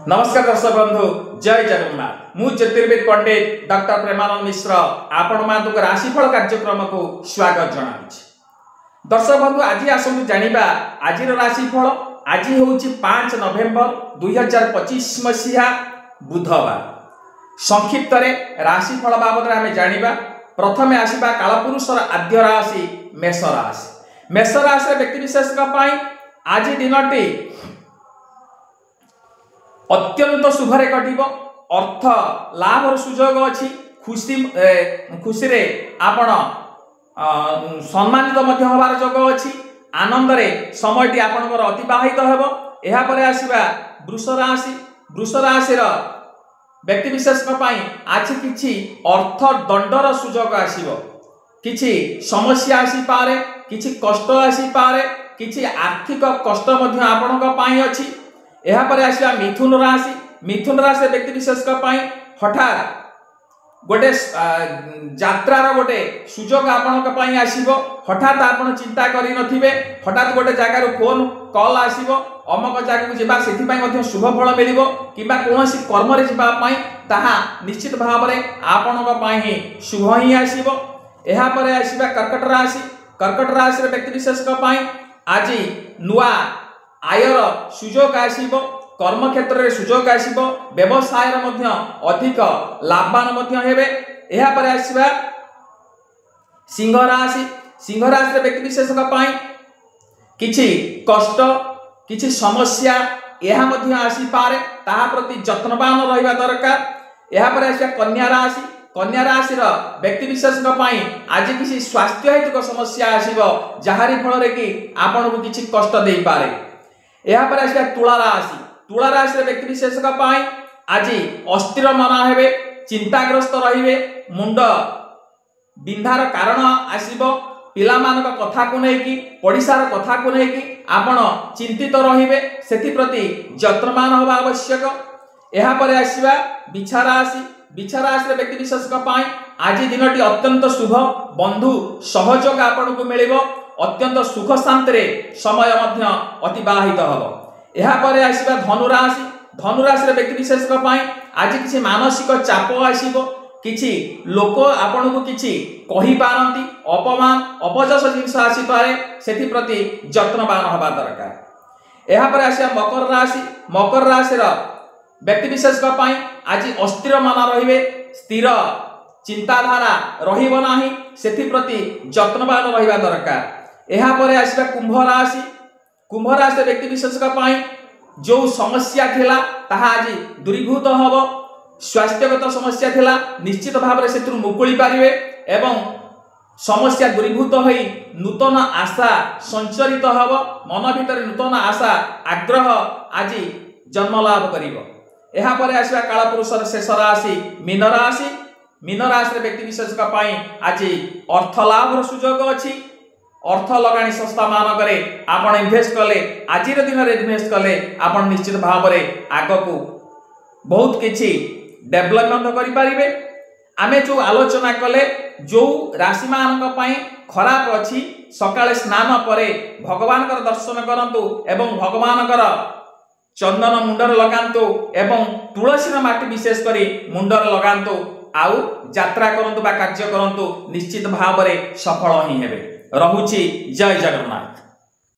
ନମସ୍କାର ଦର୍ଶକ ବନ୍ଧୁ, ଜୟ ଜଗନ୍ନାଥ। ମୁଁ ଜ୍ୟୋତିର୍ବିଦ ପଣ୍ଡିତ ଡକ୍ଟର ପ୍ରେମାନନ୍ଦ ମିଶ୍ର ଆପଣମାନଙ୍କୁ ରାଶିଫଳ କାର୍ଯ୍ୟକ୍ରମକୁ ସ୍ୱାଗତ ଜଣାଉଛି। ଦର୍ଶକ ବନ୍ଧୁ, ଆଜି ଆସନ୍ତୁ ଜାଣିବା ଆଜିର ରାଶିଫଳ। ଆଜି ହେଉଛି 5 ନଭେମ୍ବର 2025 ମସିହା ବୁଧବାର। ସଂକ୍ଷିପ୍ତରେ ରାଶିଫଳ ବାବଦରେ ଆମେ ଜାଣିବା। ପ୍ରଥମେ ଆସିବା କାଳପୁରୁଷର ଆଦ୍ୟ ରାଶି ମେଷ ରାଶି। ମେଷ ରାଶିର ବ୍ୟକ୍ତିବିଶେଷଙ୍କ ପାଇଁ ଆଜି ଦିନଟି ଅତ୍ୟନ୍ତ ଶୁଭରେ କଟିବ। ଅର୍ଥ ଲାଭର ସୁଯୋଗ ଅଛି। ଖୁସି ଖୁସିରେ ଆପଣ ସମ୍ମାନିତ ମଧ୍ୟ ହେବାର ଯୋଗ ଅଛି। ଆନନ୍ଦରେ ସମୟଟି ଆପଣଙ୍କର ଅତିବାହିତ ହେବ। ଏହାପରେ ଆସିବା ବୃଷ ରାଶି। ବୃଷ ରାଶିର ବ୍ୟକ୍ତିବିଶେଷଙ୍କ ପାଇଁ ଆଜି କିଛି ଅର୍ଥ ଦଣ୍ଡର ସୁଯୋଗ ଆସିବ। କିଛି ସମସ୍ୟା ଆସିପାରେ, କିଛି କଷ୍ଟ ଆସିପାରେ, କିଛି ଆର୍ଥିକ କଷ୍ଟ ମଧ୍ୟ ଆପଣଙ୍କ ପାଇଁ ଅଛି। ଏହାପରେ ଆସିବା ମିଥୁନ ରାଶି। ମିଥୁନ ରାଶିର ବ୍ୟକ୍ତିବିଶେଷଙ୍କ ପାଇଁ ହଠାତ୍ ଗୋଟେ ଯାତ୍ରାର ଗୋଟେ ସୁଯୋଗ ଆପଣଙ୍କ ପାଇଁ ଆସିବ। ହଠାତ୍ ଆପଣ ଚିନ୍ତା କରିନଥିବେ, ହଠାତ୍ ଗୋଟେ ଜାଗାରୁ ଫୋନ୍ କଲ୍ ଆସିବ, ଅମକ ଜାଗାକୁ ଯିବା, ସେଥିପାଇଁ ମଧ୍ୟ ଶୁଭ ଫଳ ମିଳିବ। କିମ୍ବା କୌଣସି କର୍ମରେ ଯିବା ପାଇଁ ତାହା ନିଶ୍ଚିତ ଭାବରେ ଆପଣଙ୍କ ପାଇଁ ହିଁ ଶୁଭ ହିଁ ଆସିବ। ଏହାପରେ ଆସିବା କର୍କଟ ରାଶି। କର୍କଟ ରାଶିର ବ୍ୟକ୍ତିବିଶେଷଙ୍କ ପାଇଁ ଆଜି ନୂଆ ଆୟର ସୁଯୋଗ ଆସିବ, କର୍ମକ୍ଷେତ୍ରରେ ସୁଯୋଗ ଆସିବ, ବ୍ୟବସାୟରେ ମଧ୍ୟ ଅଧିକ ଲାଭବାନ ମଧ୍ୟ ହେବେ। ଏହାପରେ ଆସିବା ସିଂହ ରାଶି। ସିଂହ ରାଶିର ବ୍ୟକ୍ତିବିଶେଷଙ୍କ ପାଇଁ କିଛି କଷ୍ଟ, କିଛି ସମସ୍ୟା ଏହା ମଧ୍ୟ ଆସିପାରେ, ତାହା ପ୍ରତି ଯତ୍ନବାନ ରହିବା ଦରକାର। ଏହାପରେ ଆସିବା କନ୍ୟା ରାଶି। କନ୍ୟା ରାଶିର ବ୍ୟକ୍ତିବିଶେଷଙ୍କ ପାଇଁ ଆଜି କିଛି ସ୍ୱାସ୍ଥ୍ୟ ହେତୁକ ସମସ୍ୟା ଆସିବ, ଯାହାରି ଫଳରେ କି ଆପଣଙ୍କୁ କିଛି କଷ୍ଟ ଦେଇପାରେ। ଏହାପରେ ଆସିବା ତୁଳା ରାଶି। ତୁଳା ରାଶିର ବ୍ୟକ୍ତିବିଶେଷଙ୍କ ପାଇଁ ଆଜି ଅସ୍ଥିର ମନା ହେବେ, ଚିନ୍ତାଗ୍ରସ୍ତ ରହିବେ, ମୁଣ୍ଡ ବିନ୍ଧାର କାରଣ ଆସିବ। ପିଲାମାନଙ୍କ କଥାକୁ ନେଇକି, ପଡ଼ିଶାର କଥାକୁ ନେଇକି ଆପଣ ଚିନ୍ତିତ ରହିବେ, ସେଥିପ୍ରତି ଯତ୍ନବାନ ହେବା ଆବଶ୍ୟକ। ଏହାପରେ ଆସିବା ବିଛା ରାଶି। ବିଛା ରାଶିର ବ୍ୟକ୍ତିବିଶେଷଙ୍କ ପାଇଁ ଆଜି ଦିନଟି ଅତ୍ୟନ୍ତ ଶୁଭ। ବନ୍ଧୁ ସହଯୋଗ ଆପଣଙ୍କୁ ମିଳିବ, ଅତ୍ୟନ୍ତ ସୁଖ ଶାନ୍ତିରେ ସମୟ ମଧ୍ୟ ଅତିବାହିତ ହେବ। ଏହାପରେ ଆସିବା ଧନୁରାଶି। ଧନୁରାଶିର ବ୍ୟକ୍ତିବିଶେଷଙ୍କ ପାଇଁ ଆଜି କିଛି ମାନସିକ ଚାପ ଆସିବ। କିଛି ଲୋକ ଆପଣଙ୍କୁ କିଛି କହିପାରନ୍ତି, ଅପମାନ ଅପଯଶ ଜିନିଷ ଆସିପାରେ, ସେଥିପ୍ରତି ଯତ୍ନବାନ ହେବା ଦରକାର। ଏହାପରେ ଆସିବା ମକର ରାଶି। ମକର ରାଶିର ବ୍ୟକ୍ତିବିଶେଷଙ୍କ ପାଇଁ ଆଜି ଅସ୍ଥିର ମନ ରହିବେ, ସ୍ଥିର ଚିନ୍ତାଧାରା ରହିବ ନାହିଁ, ସେଥିପ୍ରତି ଯତ୍ନବାନ ରହିବା ଦରକାର। ଏହାପରେ ଆସିବା କୁମ୍ଭ ରାଶି। କୁମ୍ଭ ରାଶିର ବ୍ୟକ୍ତିବିଶେଷଙ୍କ ପାଇଁ ଯେଉଁ ସମସ୍ୟା ଥିଲା ତାହା ଆଜି ଦୂରୀଭୂତ ହେବ। ସ୍ୱାସ୍ଥ୍ୟଗତ ସମସ୍ୟା ଥିଲା, ନିଶ୍ଚିତ ଭାବରେ ସେଥିରୁ ମୁକୁଳି ପାରିବେ ଏବଂ ସମସ୍ୟା ଦୂରୀଭୂତ ହୋଇ ନୂତନ ଆଶା ସଞ୍ଚରିତ ହେବ। ମନ ଭିତରେ ନୂତନ ଆଶା ଆଗ୍ରହ ଆଜି ଜନ୍ମ ଲାଭ କରିବ। ଏହାପରେ ଆସିବା କାଳପୁରୁଷର ଶେଷ ରାଶି ମୀନ ରାଶି। ମୀନ ରାଶିର ବ୍ୟକ୍ତିବିଶେଷଙ୍କ ପାଇଁ ଆଜି ଅର୍ଥ ଲାଭର ସୁଯୋଗ ଅଛି। ଅର୍ଥ ଲଗାଣି ସଂସ୍ଥା ମାନଙ୍କରେ ଆପଣ ଇନଭେଷ୍ଟ କଲେ, ଆଜିର ଦିନରେ ଇନଭେଷ୍ଟ କଲେ ଆପଣ ନିଶ୍ଚିତ ଭାବରେ ଆଗକୁ ବହୁତ କିଛି ଡେଭଲପମେଣ୍ଟ କରିପାରିବେ। ଆମେ ଯେଉଁ ଆଲୋଚନା କଲେ, ଯେଉଁ ରାଶିମାନଙ୍କ ପାଇଁ ଖରାପ ଅଛି, ସକାଳେ ସ୍ନାନ ପରେ ଭଗବାନଙ୍କର ଦର୍ଶନ କରନ୍ତୁ ଏବଂ ଭଗବାନଙ୍କର ଚନ୍ଦନ ମୁଣ୍ଡରେ ଲଗାନ୍ତୁ ଏବଂ ତୁଳସୀର ମାଟି ବିଶେଷ କରି ମୁଣ୍ଡରେ ଲଗାନ୍ତୁ, ଆଉ ଯାତ୍ରା କରନ୍ତୁ ବା କାର୍ଯ୍ୟ କରନ୍ତୁ, ନିଶ୍ଚିତ ଭାବରେ ସଫଳ ହିଁ ହେବେ। ରହୁଛି, ଜୟ ଜଗନ୍ନାଥ।